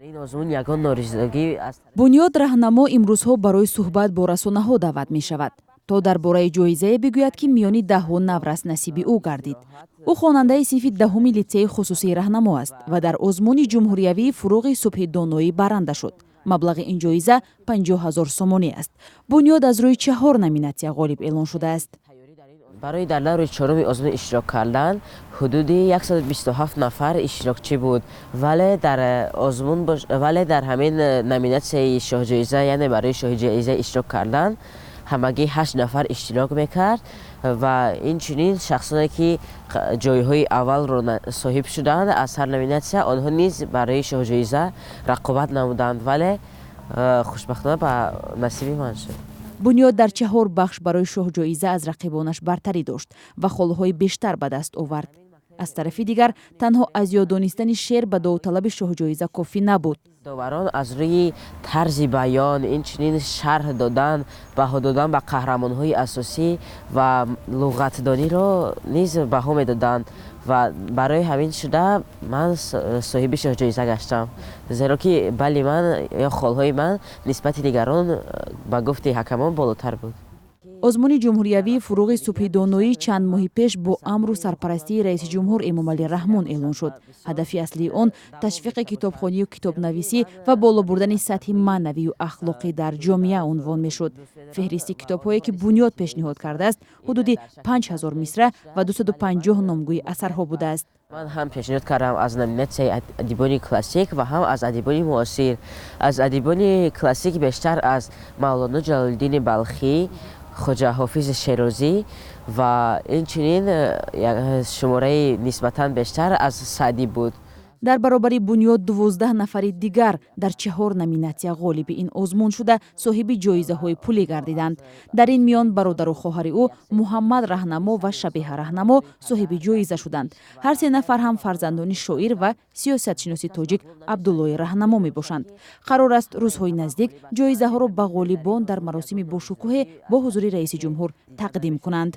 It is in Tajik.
Ин озмун ягон норизогӣ аз Бунёд Раҳнамо имрӯзҳо барои суҳбат бо расонаҳо даъват мешавад, то дар бораи ҷоизае бигӯяд, ки миёни даҳҳо наврас насиби ӯ гардид. Ӯ хонандаи синфи 10-уми литсеи хусусии «Раҳнамо» аст ва дар озмуни ҷумҳуриявии «Фурӯғи субҳи доноӣ» баранда шуд. Маблағи ин ҷоиза 50 000 сомонӣ аст. Бунёд аз рӯи чаҳор номинатсия ғолиб эълон шудааст. Барои дар даври чоруми озмун иштирок кардан ҳудуди 127 нафар иштирокчӣ буд, вале дар озмун, вале дар ҳамин номинатсияи шоҳҷоиза, яъне барои шоҳҷоиза иштирок кардан, ҳамагӣ ҳашт нафар иштирок мекард. Ва инчунин шахсоне, ки ҷойҳои аввалро соҳиб шуданд аз ҳар номинатсия, онҳо низ барои шоҳҷоиза рақобат намуданд, вале хушбахтона ба насиби ман шуд. Бунёд дар чаҳор бахш барои шоҳҷоиза аз рақибонаш бартарӣ дошт ва холҳои бештар ба даст овард. Аз тарафи дигар, танҳо аз ёд донистани шеър ба довталаби шоҳҷоиза кофӣ набуд. Доварон аз рӯи тарзи баён, инчунин шарҳ додан, баҳо додан ба қаҳрамонҳои асосӣ ва луғатдониро низ баҳо медоданд ва барои ҳамин шуда ман соҳиби шоҳҷоиза гаштам, зеро ки балли ман ё холҳои ман нисбати дигарон, ба гуфти ҳакамон, болотар буд. Озмуни ҷумҳуриявии «Фурӯғи субҳи доноӣ» чанд моҳи пеш бо амру сарпарастии раиси ҷумҳур Эмомалӣ Раҳмон эълон шуд. Ҳадафи аслии он ташвиқи китобхонию китобнависӣ ва боло бурдани сатҳи маънавию ахлоқӣ дар ҷомеа унвон мешуд. Феҳристи китобҳое, ки Бунёд пешниҳод кардааст, ҳудуди 5000 мисра ва 250 номгӯи асарҳо будааст. Ман ҳам пешниҳод кардам аз номинатсияи адибони классик ва ҳам аз адибони муосир. Аз адибони классик бештар аз Мавлоно Ҷалолиддини Балхӣ, Хоҷа Ҳофизи Шерозӣ ва инчунин шумораи нисбатан бештар аз Саъдӣ буд. Дар баробари Бунёд 12 нафари дигар дар чаҳор номинатсия ғолиби ин озмун шуда, соҳиби ҷоизаҳои пулӣ гардиданд. Дар ин миён бародару хоҳари ӯ, Муҳаммад Раҳнамо ва Шабеҳа Раҳнамо, соҳиби ҷоиза шуданд. Ҳар се нафар ҳам фарзандони шоир ва сиёсатшиноси тоҷик Абдуллои Раҳнамо мебошанд. Қарор аст, рӯзҳои наздик ҷоизаҳоро ба ғолибон дар маросими бошукӯҳе бо ҳузури раиси ҷумҳур тақдим кунанд.